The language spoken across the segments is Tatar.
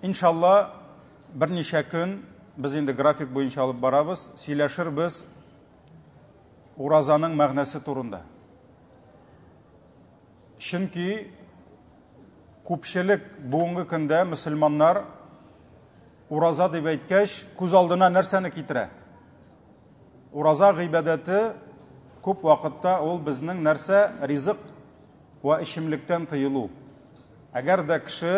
Иншалла, берничә көн без инде график буенча алып барабыз, сөйләшербез уразаның мәгънәсе турында. Чөнки күпчелек бүгенге көндә мөселманнар ураза дип әйткәч, күз алдына нәрсәне китерә? Ураза гыйбадәте күп вакытта ул безнең нәрсә? Ризык вә эчемлектән тыелу. Әгәр дә кеше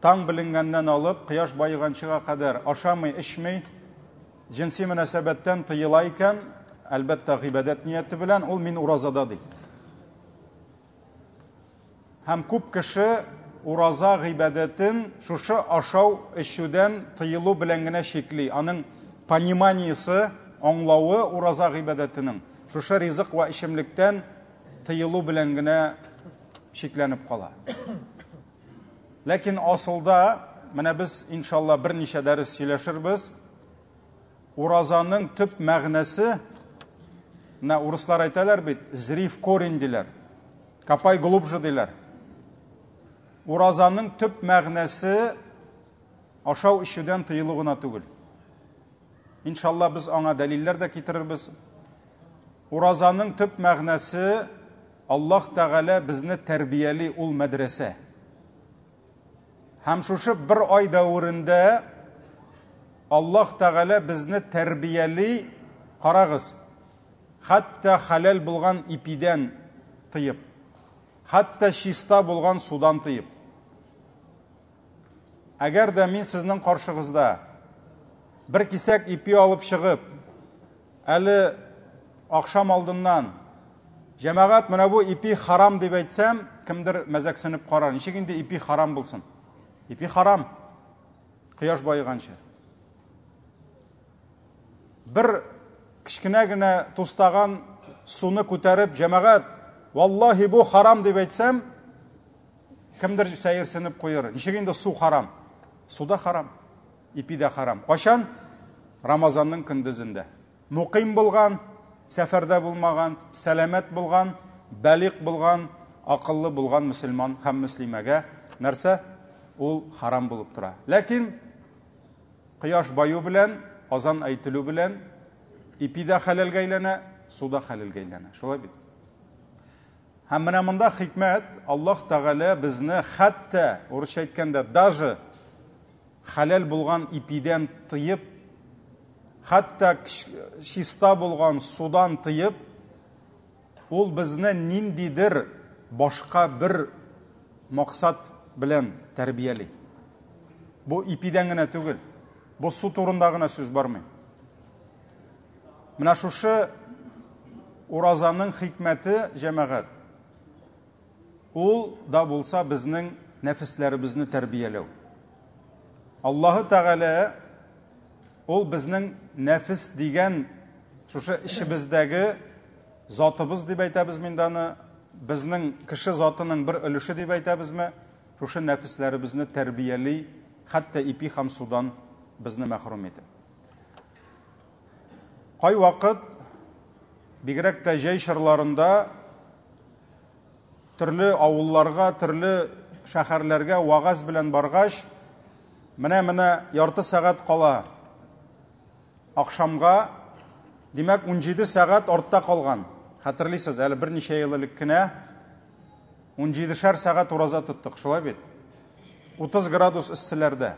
таң беленгәннән алып кояш баеганчыга кадәр ашамый, эчми, җенси мөнәсәбәттән тыела икән, әлбәттә, гыйбадәт нияте белән, ул мин уразада ди. Һәм күп кеше ураза гыйбадәтен шушы ашау эчүдән тыелу белән генә чикли. Аның пониманиесе, аңлавы ураза гыйбадәтенең шушы ризык вә эчемлектән тыелу белән генә чикләнеп кала. Ләкин асылда менә без иншалла берничә дәрес сөйләшербез. Уразаның төп мәгънәсе, менә урыслар әйтәләр бит, зри в корень диләр. Копай глубже диләр. Уразаның төп мәгънәсе ашау эчүдән тыелу гына түгел. Иншалла без аңа дәлилләр дә китерербез. Уразаның төп мәгънәсе Аллаһ Тәгалә безне тәрбияли ул мәдрәсә. Һәм шушы бер ай дәверендә Аллаһ Тәгалә безне тәрбияли, карагыз, хәтта хәләл булган ипидән тыеп, хәтта чиста булган судан тыеп. Әгәр дә мин сезнең каршыгызда бер кисәк ипи алып чыгып, әле ахшам алдыннан җәмәгать менә бу ипи харам дип әйтсәм, кемдер мәзәксенеп карар. Ничек инде ипи харам булсын? Ипи харам. Кояш баеганчы. Бер кечкенә генә тустаган суны күтәреп, җәмәгать, валлаһи бу харам дип әйтсәм, кемдер сәерсенеп куер. Ничек инде су харам? Су да харам. Ипи дә харам. Кайчан? Рамазанның көндезендә. Мукыйм булган, сәфәрдә булмаган, сәламәт булган, балигъ булган, акыллы булган мөселман һәм мөслимәгә нәрсә? Ул харам булып тора. Ләкин кояш баю белән, азан әйтелү белән ипи дә хәләлгә әйләнә, су да хәләлгә әйләнә. Шулай бит? Һәм менә монда хикмәт, Аллаһ Тәгалә безне хәтта, урысча әйткәндә, даже хәләл булган ипидән тыеп, хәтта чиста булган судан тыеп, ул безне ниндидер башка бер максат белән тәрбияли. Бу ипидән генә түгел, бу су турында гына сүз бармый. Менә шушы уразаның хикмәте, җәмәгать, ул да булса безнең нәфесләребезне тәрбияләү. Аллаһы Тәгалә ул безнең нәфес дигән шушы эчебездәге затыбыз дип әйтәбез мин аны, безнең кеше затының бер өлеше дип әйтәбезме, шушы нәфесләребезне тәрбияли, хәтта ипи һәм судан безне мәхрүм итеп. Кайвакыт, бигрәк тә җәй чорларында төрле авылларга, төрле шәһәрләргә вагаз белән баргач, менә-менә ярты сәгать кала ахшамга, димәк, 17 сәгать артта калган. Хәтерлисез, әле берничә ел элек кенә 17-шәр сәгать ураза тоттык, шулай бит? 30 градус эсселәрдә.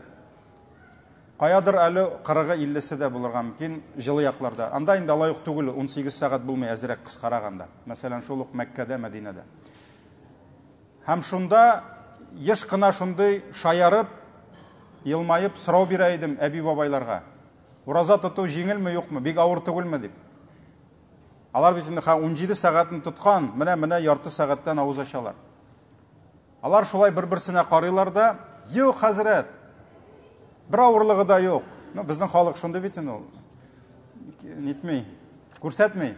Каядыр әле кырыгы иллесе дә булырга мөмкин җылы якларда. Анда инде алай ук түгел, 18 сәгать булмый әзрәк кыскарак анда. Мәсәлән, шул ук Мәккәдә, Мәдинәдә. Һәм шунда еш кына шундый шаярып, елмаеп сорау бирә идем әби-бабайларга. Ураза тоту җиңелме, юкмы, бик авыр түгелме дип. Алар бит инде 17 сәгатьне тоткан, менә-менә ярты сәгатьтән авыз ачалар. Алар шулай бер-берсенә карыйлар да, юк, хәзрәт, бер авырлыгы да юк. Ну, безнең халык шундый бит инде ул. Нитми, күрсәтми.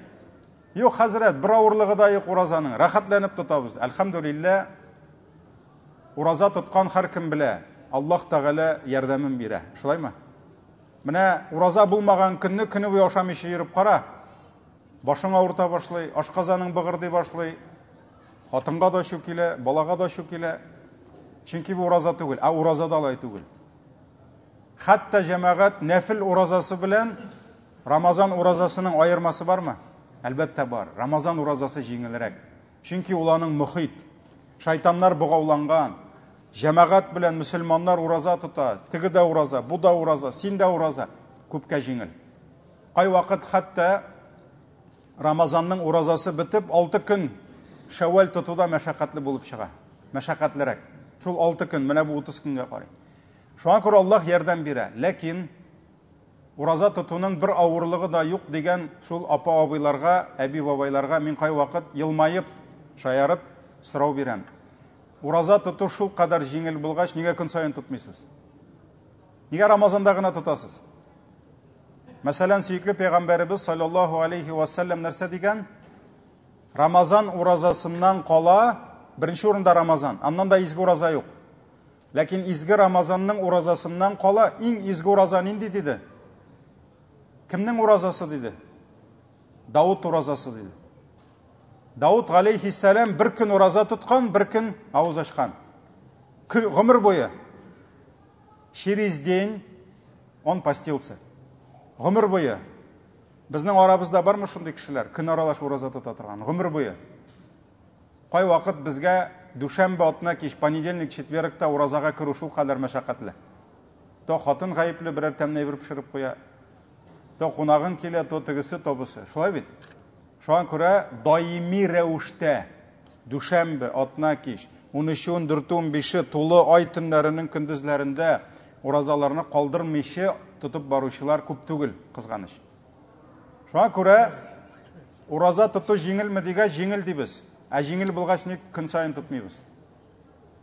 Юк, хәзрәт, бер авырлыгы да юк уразаның. Рәхәтләнеп тотабыз. Әлхәмдүлиллә, ураза тоткан һәркем белә, Аллаһ Тәгалә ярдәмен бирә. Шулаймы? Менә ураза булмаган көнне көне буе ашамыйча йөреп кара. Башың авырта башлый, ашказаның быгырдый башлый. Хатынга да ачу килә, балага да ачу килә. Чөнки бу ураза түгел, ә ураза да алай түгел. Хәтта җәмәгать нәфел уразасы белән Рамазан уразасының аермасы бармы? Әлбәттә бар. Рамазан уразасы җиңелрәк. Чөнки ул аның мөхит. Шайтаннар богауланган. Җәмәгать белән мөселманнар ураза тота. Теге дә ураза, бу да ураза, син дә ураза. Күпкә җиңел. Кайвакыт хәтта Рамазанның уразасы бетеп, 6 көн Шәвәл тоту да мәшәкатьле булып чыга. Мәшәкатьлерәк. Шул 6 көн, менә бу 30 көнгә карый. Шуңа күрә Аллаһ ярдәм бирә. Ләкин ураза тотуның бер авырлыгы да юк дигән шул апа-абыйларга, әби-бабайларга мин кайвакыт елмаеп, шаярып сорау бирәм. Ураза тоту шул кадәр җиңел булгач, нигә көн саен тотмыйсыз? Нигә Рамазанда гына тотасыз? Мәсәлән, сөекле пәйгамбәребез саллаллаһу алейхи ва саллям нәрсә дигән? Рамазан уразасыннан кала, беренче урында Рамазан, аннан да изге ураза юк. Ләкин изге Рамазанның уразасыннан кала иң изге ураза нинди диде? Кемнең уразасы диде? Давыт уразасы диде. Давыт галәйһиссәлам бер көн ураза тоткан, бер көн авыз ачкан. Гомер буе. Через день он постился. Гомер буе. Безнең арабызда бармы шундый кешеләр? Көн аралаш ураза тота торган. Гомер буе. Кай вакыт безгә дүшәмбе атна кич, понедельник, четвергта уразага керү шул кадәр мәшәкатьле. То хатын гаепле берәр тәмле әйбер пешереп куя, то кунагың килә, то тегесе, то бусы. Шулай бит? Шуңа күрә даими рәвештә дүшәмбе, атна кич, 13, 14, 15 тулы ай төннәренең көндезләрендә уразаларны калдырмыйча тотып баручылар күп түгел, кызганыч. Шуңа күрә ураза тоту җиңелме дигәч, җиңел дибез. Ә җиңел булгач, ник көн саен тотмыйбыз?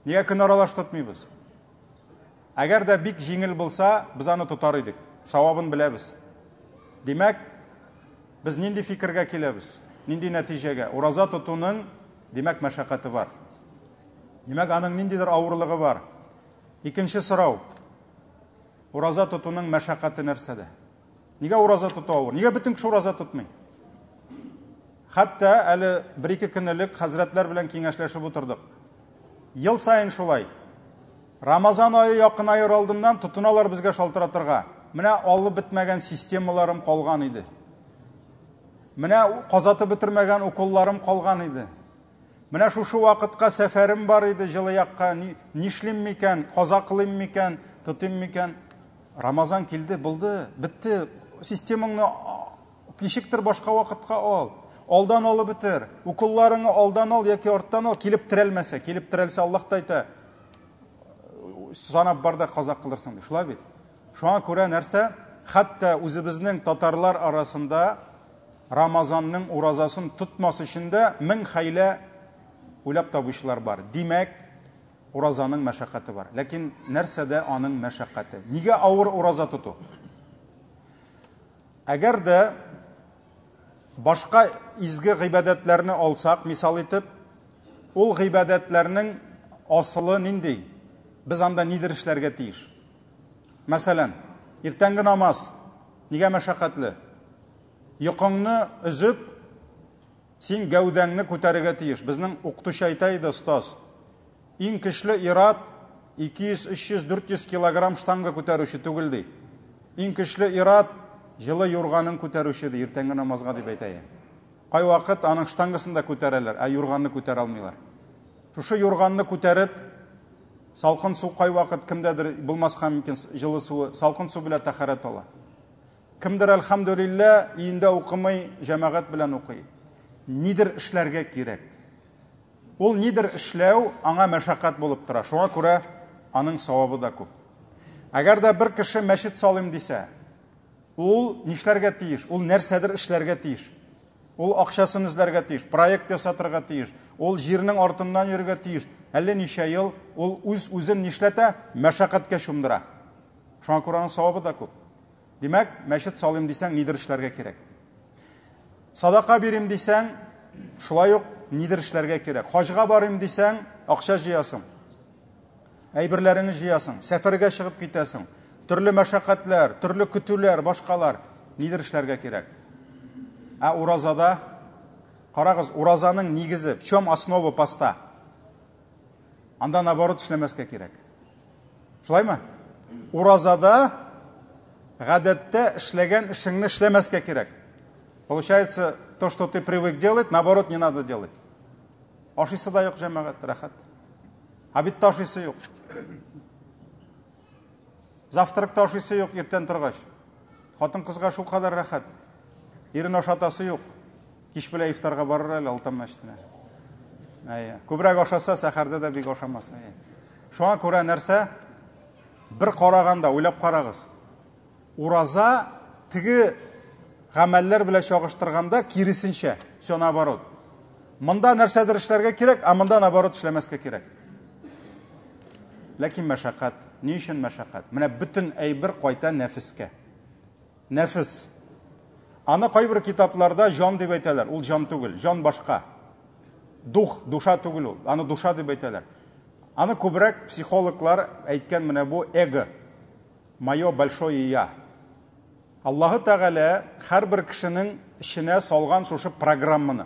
Нигә көн аралаш тотмыйбыз? Әгәр дә бик җиңел булса, без аны тотар идек. Савабын беләбез. Димәк, без нинди фикергә киләбез? Нинди нәтиҗәгә? Ураза тотуның, димәк, мәшәкате бар. Димәк, аның ниндидер авырлыгы бар. Икенче сорау. Ураза тотуның мәшәкате нәрсәдә? Нигә ураза тоту авыр? Нигә бөтен кеше ураза тотмый? Хәтта әле бер-ике көн элек хәзрәтләр белән киңәшләшеп утырдык. Ел саен шулай. Рамазан ае якынаер алдыннан тотыналар безгә шалтыратырга. Менә алып бетмәгән системаларым калган иде. Менә казатып бетермәгән уколларым калган иде. Менә шушы вакытка сәфәрем бар иде җылы якка, нишлим микән, каза кылыйм микән, тотыйм микән? Рамазан килде, булды, бетте. Системаңны ничектер башка вакытка ал. Алдан алып бетер. Уколларыңны алдан ал яки арттан ал, килеп терәлмәсә, килеп терәлсә Аллаһ та әйтә, санап бар да каза кылырсың ди. Шулай бит? Шуңа күрә нәрсә? Хәтта үзебезнең татарлар арасында Рамазанның уразасын тотмас өчен дә мең хәйлә уйлап табучылар бар. Димәк, уразаның мәшәкате бар. Ләкин нәрсәдә аның мәшәкате? Нигә авыр ураза тоту? Әгәр дә башка изге гыйбадәтләрне алсак, мисал итеп, ул гыйбадәтләрнең асылы нинди? Без анда нидер эшләргә тиеш. Мәсәлән, иртәнге намаз нигә мәшәкатьле? Йокыңны өзеп, син гәүдәңне күтәрергә тиеш. Безнең укытучы әйтә иде, остаз. Иң көчле ират 200, 300, 400 килограмм штанга күтәрүче түгел ди. Иң көчле ират җылы юрганын күтәрүче ди, иртәнге намазга дип әйтә. Кайвакыт аның штангасын да күтәрәләр, ә юрганны күтәрә алмыйлар. Шушы юрганны күтәреп, салкын су кайвакыт кемдәдер булмаска мөмкин, җылы суы, салкын су белән тәһарәт ала. Кемдер, әлхәмдүлиллә, өендә укымый, җәмәгать белән укый. Нидер эшләргә кирәк. Ул нидер эшләү аңа мәшәкать булып тора. Шуңа күрә аның савабы да күп. Әгәр дә бер кеше мәчет салыйм дисә, ул нишләргә тиеш? Ул нәрсәдер эшләргә тиеш. Ул акчасын эзләргә тиеш, проект ясатырга тиеш, ул җирнең артыннан йөрергә тиеш. Әллә ничә ел ул үз-үзен нишләтә? Мәшәкатькә чумдыра. Шуңа күрә аның савабы да күп. Димәк, мәчет салыйм дисәң, нидер эшләргә кирәк. Садака бирим дисәң, шулай ук нидер эшләргә кирәк. Хаҗга барыйм дисәң, акча җыясың. Әйберләреңне җыясың, сәфәргә чыгып китәсең. Төрле мәшәкатьләр, төрле көтүләр, башкалар. Нидер эшләргә кирәк. Ә уразада, карагыз, уразаның нигезе, в чем основа поста? Анда наоборот эшләмәскә кирәк. Шулаймы? Уразада Гадәттә эшләгән эшеңне эшләмәскә кирәк. Получается, то, что ты привык делать, наоборот, не надо делать. Ашыйсы да юк, җәмәгать, рәхәт. Обедта ашыйсы юк. Завтракта ашыйсы юк иртән торгач. Хатын-кызга шул кадәр рәхәт. Ирен ашатасы юк. Кич белән ифтарга барыр әле Алтын мәчетенә. Әйе. Күбрәк ашаса, сәхәрдә дә бик ашамас. Әйе. Шуңа күрә нәрсә? Бер караганда уйлап карагыз. Ураза теге гамәлләр белән чагыштырганда киресенчә, все наоборот. Монда нәрсәдер эшләргә кирәк, ә монда наоборот эшләмәскә кирәк. Ләкин мәшәкать, ни өчен мәшәкать? Менә бөтен әйбер кайта нәфескә. Нәфес. Аны кайбер китапларда җан дип әйтәләр. Ул җан түгел, җан башка. Дух, душа түгел ул. Аны душа дип әйтәләр. Аны күбрәк психологлар әйткән менә бу эго. Мое большое я. Аллаһы Тәгалә һәрбер кешенең эченә салган шушы программаны.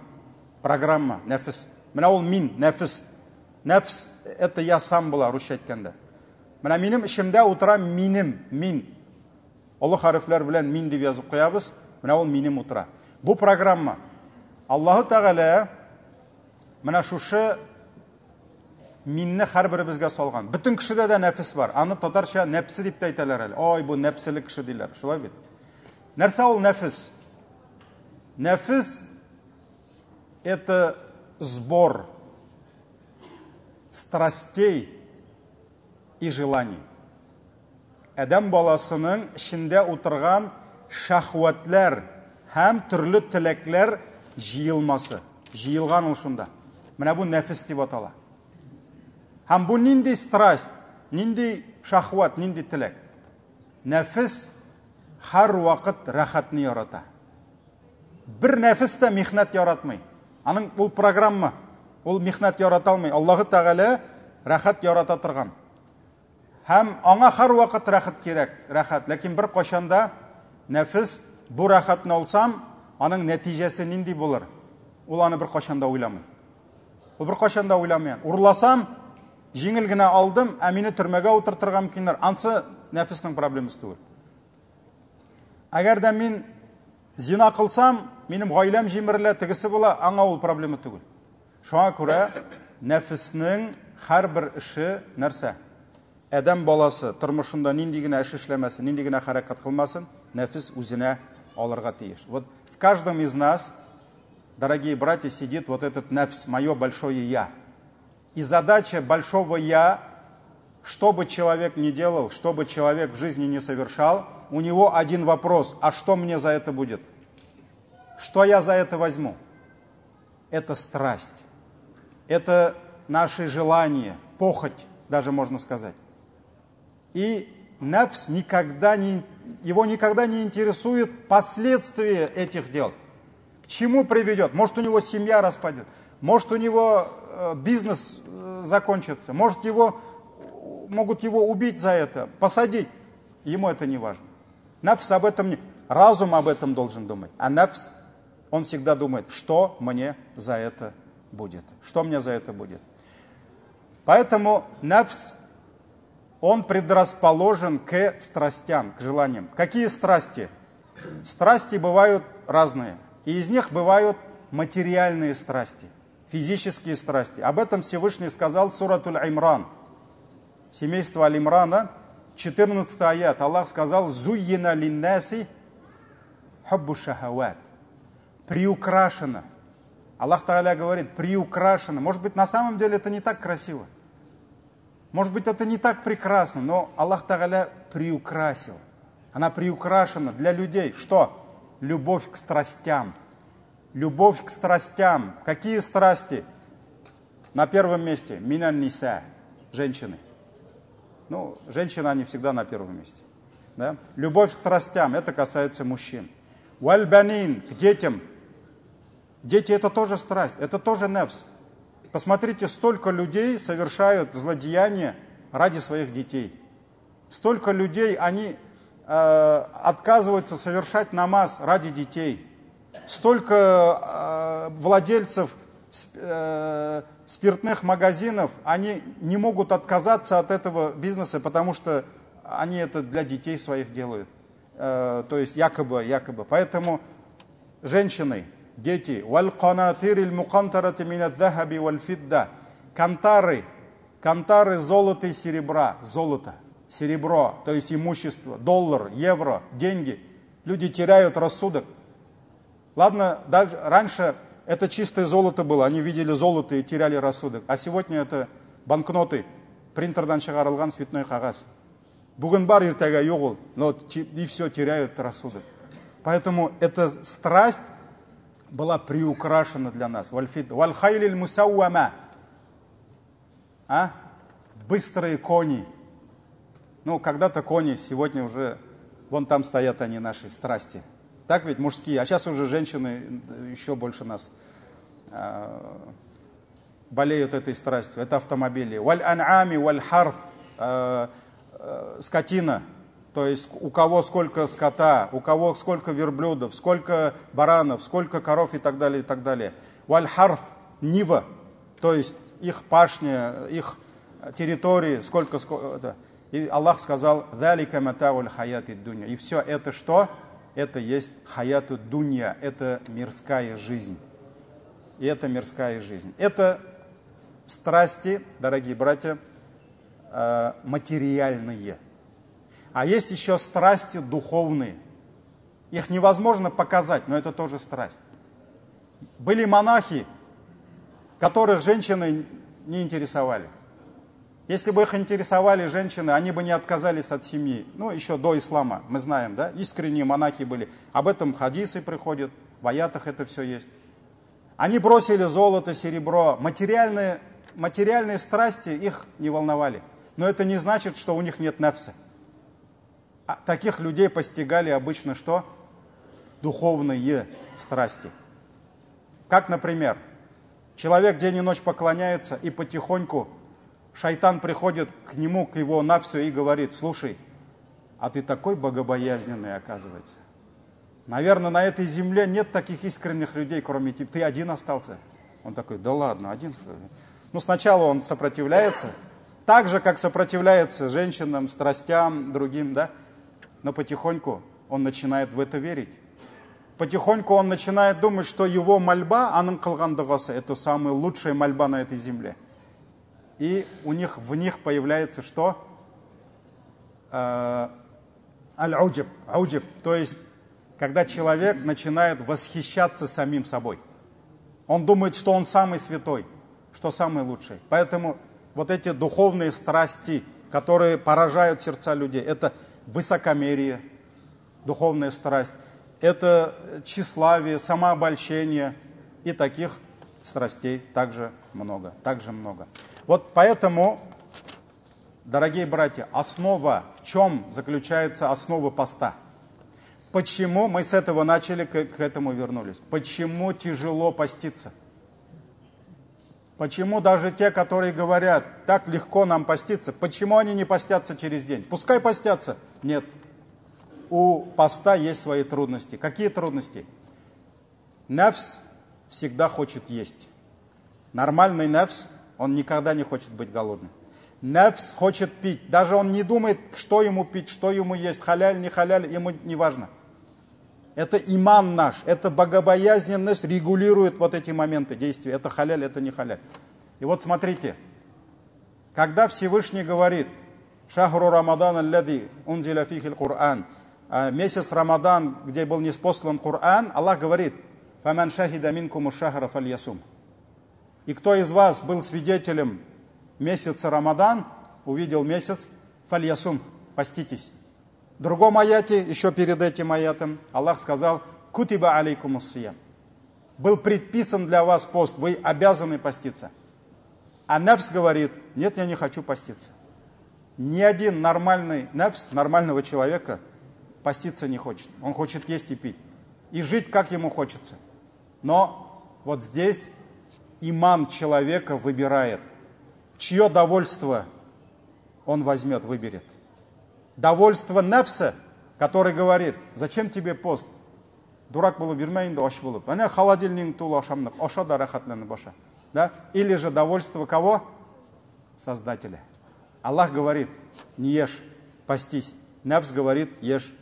Программа, нәфес. Менә ул мин, нәфес. Нәфс, это я сам була, русча әйткәндә. Менә минем эчемдә утыра минем, мин. Олы хәрефләр белән мин дип язып куябыз. Менә ул минем утыра. Бу программа. Аллаһы Тәгалә менә шушы минне һәрберебезгә салган. Бөтен кешедә дә нәфес бар. Аны татарча нәпсе дип тә әйтәләр әле. Ой, бу нәпселе кеше диләр. Шулай бит. Нәрсә ул нәфес? Нәфес это сбор страстей и желаний. Адәм баласының эчендә утырган шәһвәтләр һәм төрле теләкләр җыелмасы. Җыелган ул шунда. Менә бу нәфес дип атала. Һәм бу нинди страсть, нинди шәһвәт, нинди теләк? Нәфес һәрвакыт рәхәтне ярата. Бер нәфес тә михнәт яратмый. Аның ул программа, ул михнәт ярата алмый. Аллаһы Тәгалә рәхәт ярата торган. Һәм аңа һәрвакыт рәхәт кирәк, рәхәт. Ләкин бер кайчан да нәфес бу рәхәтне алсам, аның нәтиҗәсе нинди булыр? Ул аны бер кайчан да уйламый. Ул бер кайчан да уйламый. Урласам, җиңел генә алдым, ә мине төрмәгә утыртырга мөмкиннәр. Ансы нәфеснең проблемасы түгел. Әгәр дә мин зина кылсам, минем гаиләм җимерелә, тегесе була, аңа ул проблема түгел. Шуңа күрә нәфеснең һәрбер эше нәрсә? Адәм баласы тормышында нинди генә эш эшләмәсен, нинди генә хәрәкәт кылмасын, нәфес үзенә алырга тиеш. Вот в каждом из нас, дорогие братья, сидит вот этот нәфс, мое большое я. И задача большого я, что бы человек ни делал, что бы человек в жизни не совершал, у него один вопрос: а что мне за это будет? Что я за это возьму? Это страсть, это наши желания, похоть, даже можно сказать. И нәфс никогда не, его никогда не интересует последствия этих дел. К чему приведет? Может, у него семья распадет, может, у него бизнес закончится, может, могут его убить за это, посадить. Ему это не важно. Нәфс об этом не... Разум об этом должен думать. А нәфс, он всегда думает, что мне за это будет. Что мне за это будет. Поэтому нәфс, он предрасположен к страстям, к желаниям. Какие страсти? Страсти бывают разные. И из них бывают материальные страсти, физические страсти. Об этом Всевышний сказал в суратуль Имран. Семейство Аль-Имрана, 14 аят. Аллах сказал: «Зуйина линнаси хуббу шахават». Приукрашено. Аллах Тааля говорит, приукрашено. Может быть, на самом деле это не так красиво. Может быть, это не так прекрасно, но Аллах Тааля приукрасил. Она приукрашена для людей. Что? Любовь к страстям. Любовь к страстям. Какие страсти? На первом месте минан ниса, женщины. Ну, женщины, они всегда на первом месте. Да? Любовь к страстям, это касается мужчин. Вальбанин, к детям. Дети — это тоже страсть, это тоже нефс. Посмотрите, столько людей совершают злодеяния ради своих детей. Столько людей, они отказываются совершать намаз ради детей. Столько владельцев спиртных магазинов, они не могут отказаться от этого бизнеса, потому что они это для детей своих делают. то есть якобы, якобы. Поэтому женщины, дети, والقناطير المقنطرة من الذهب والفضة, кантары, кантары золота и серебра, золото, серебро, то есть имущество, доллар, евро, деньги. Люди теряют рассудок. Ладно, дальше, раньше это чистое золото было, они видели золото и теряли рассудок. А сегодня это банкноты, принтердан чыгарылган цветной кәгазь. Бүген бар, иртәгә юк ул, но и все, теряют рассудок. Поэтому эта страсть была приукрашена для нас. والخيل المسومة. А? Быстрые кони. Ну, когда-то кони, сегодня уже вон там стоят они, наши страсти. Так ведь, мужские, а сейчас уже женщины еще больше нас болеют этой страстью. Это автомобили. والأنعام والحرث, скотина, то есть у кого сколько скота, у кого сколько верблюдов, сколько баранов, сколько коров и так далее, и так далее. والحرث, нива, то есть их пашня, их территории, сколько это. И Аллах сказал: «ذلك متاع الحياة الدنيا». И все это что? Это есть الحياة الدنيا, это мирская жизнь. И это мирская жизнь. Это страсти, дорогие братья, материальные. А есть еще страсти духовные. Их невозможно показать, но это тоже страсть. Были монахи, которых женщины не интересовали. Если бы их интересовали женщины, они бы не отказались от семьи. Ну, еще до ислама, мы знаем, да? Искренние монахи были. Об этом хадисы приходят, в аятах это все есть. Они бросили золото, серебро. Материальные страсти их не волновали. Но это не значит, что у них нет нефса. А таких людей постигали обычно что? Духовные страсти. Как, например, человек день и ночь поклоняется, и потихоньку шайтан приходит к нему, к его нафсу и говорит: «Слушай, а ты такой богобоязненный, оказывается. Наверное, на этой земле нет таких искренних людей, кроме тебя. Ты один остался». Он такой: «Да ладно, один, что ли?» Ну, сначала он сопротивляется, так же, как сопротивляется женщинам, страстям, другим, да? Но потихоньку он начинает в это верить. Потихоньку он начинает думать, что его мольба, аның кылган догасы, это самая лучшая мольба на этой земле. И в них появляется что? العجب, عجب, то есть, когда человек начинает восхищаться самим собой. Он думает, что он самый святой, что самый лучший. Поэтому вот эти духовные страсти, которые поражают сердца людей, это высокомерие, духовная страсть, это тщеславие, самообольщение, и таких страстей также много, также много. Вот поэтому, дорогие братья, основа, в чем заключается основа поста? Почему мы с этого начали, к этому вернулись? Почему тяжело поститься? Почему даже те, которые говорят, так легко нам поститься, почему они не постятся через день? Пускай постятся. Нет. У поста есть свои трудности. Какие трудности? Нефс всегда хочет есть. Нормальный нефс, он никогда не хочет быть голодным. Нефс хочет пить. Даже он не думает, что ему пить, что ему есть, халяль, не халяль, ему не важно. Это иман наш, это богобоязненность регулирует вот эти моменты действия. Это халяль, это не халяль. И вот смотрите, когда Всевышний говорит: «شهر رمضان الذي أنزل فيه القرآن», месяц Рамадан, где был ниспослан Коран, Аллах говорит: «فمن شهد منكم الشهر فليصمه». И кто из вас был свидетелем месяца Рамадан, увидел месяц, فليصمه, поститесь. В другом аяте, еще перед этим аятом, Аллах сказал: «كتب عليكم الصيام». Был предписан для вас пост, вы обязаны поститься. А нефс говорит: «Нет, я не хочу поститься». Ни один нормальный нефс, нормального человека, поститься не хочет. Он хочет есть и пить. И жить, как ему хочется. Но вот здесь иман человека выбирает, чье довольство он возьмет, выберет. Довольство нефса, который говорит: «Зачем тебе пост? Дурак булып йөрмә инде, ач булып. Әнә холодильник тулы ашамлык, аша да рәхәтләнеп аша». Да? Или же довольство кого? Создателя. Аллах говорит: «Не ешь, постись». Нефс говорит: «Ешь».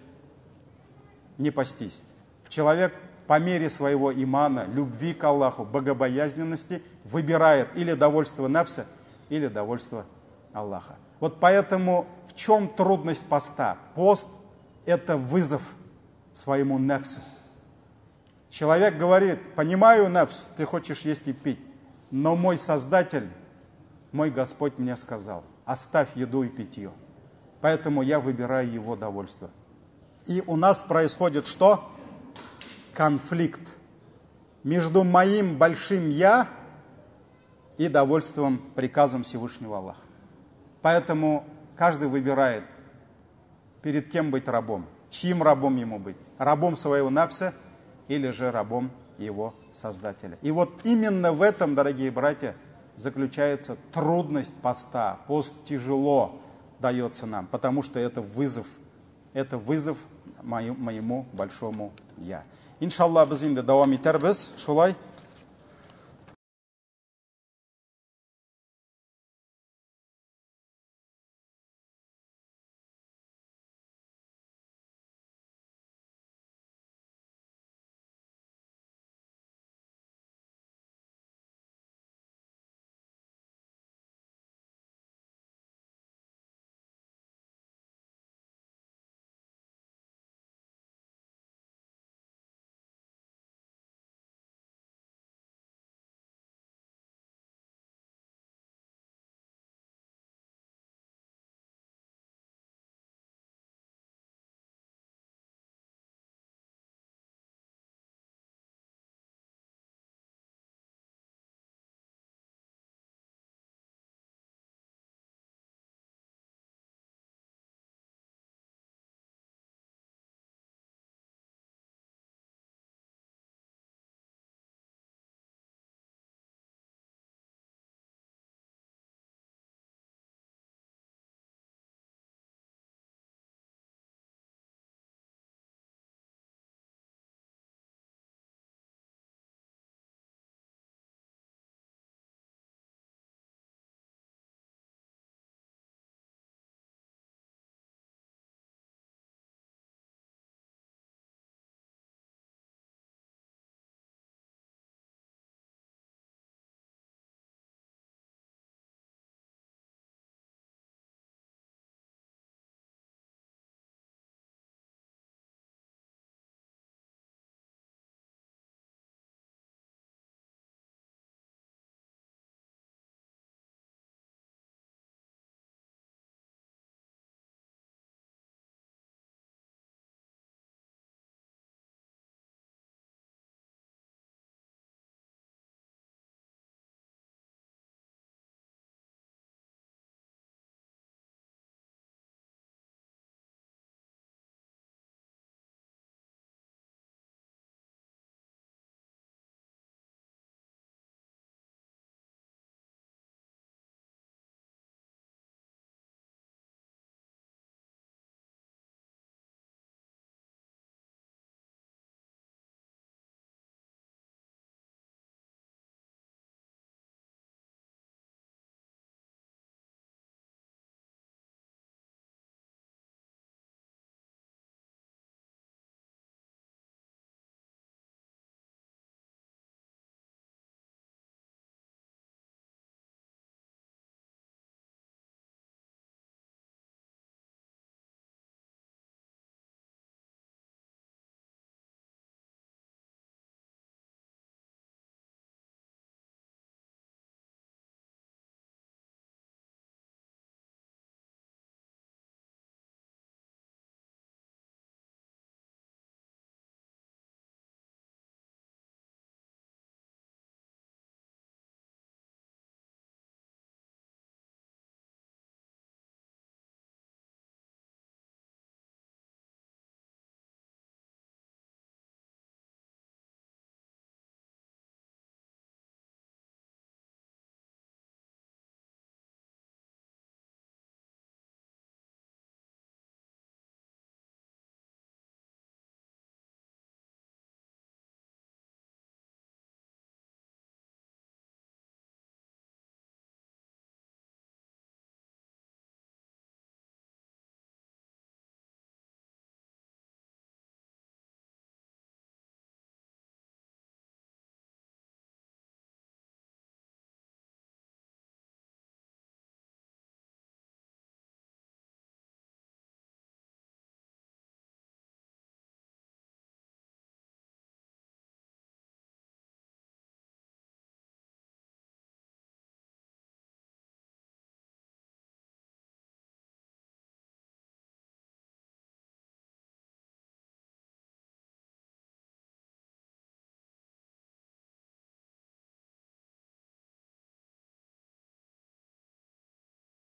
не постись. Человек по мере своего имана, любви к Аллаху, богобоязненности выбирает или довольство нафса, или довольство Аллаха. Вот поэтому в чем трудность поста? Пост – это вызов своему нефсу. Человек говорит, понимаю, нефс, ты хочешь есть и пить, но мой Создатель, мой Господь мне сказал, оставь еду и питье. Поэтому я выбираю его довольство. И у нас происходит что? Конфликт между моим большим «я» и довольством приказом Всевышнего Аллаха. Поэтому каждый выбирает, перед кем быть рабом, чьим рабом ему быть, рабом своего нафса или же рабом его Создателя. И вот именно в этом, дорогие братья, заключается трудность поста. Пост тяжело дается нам, потому что это вызов моему большому «я». Иншалла, без инде дәвам итәрбез, шулай.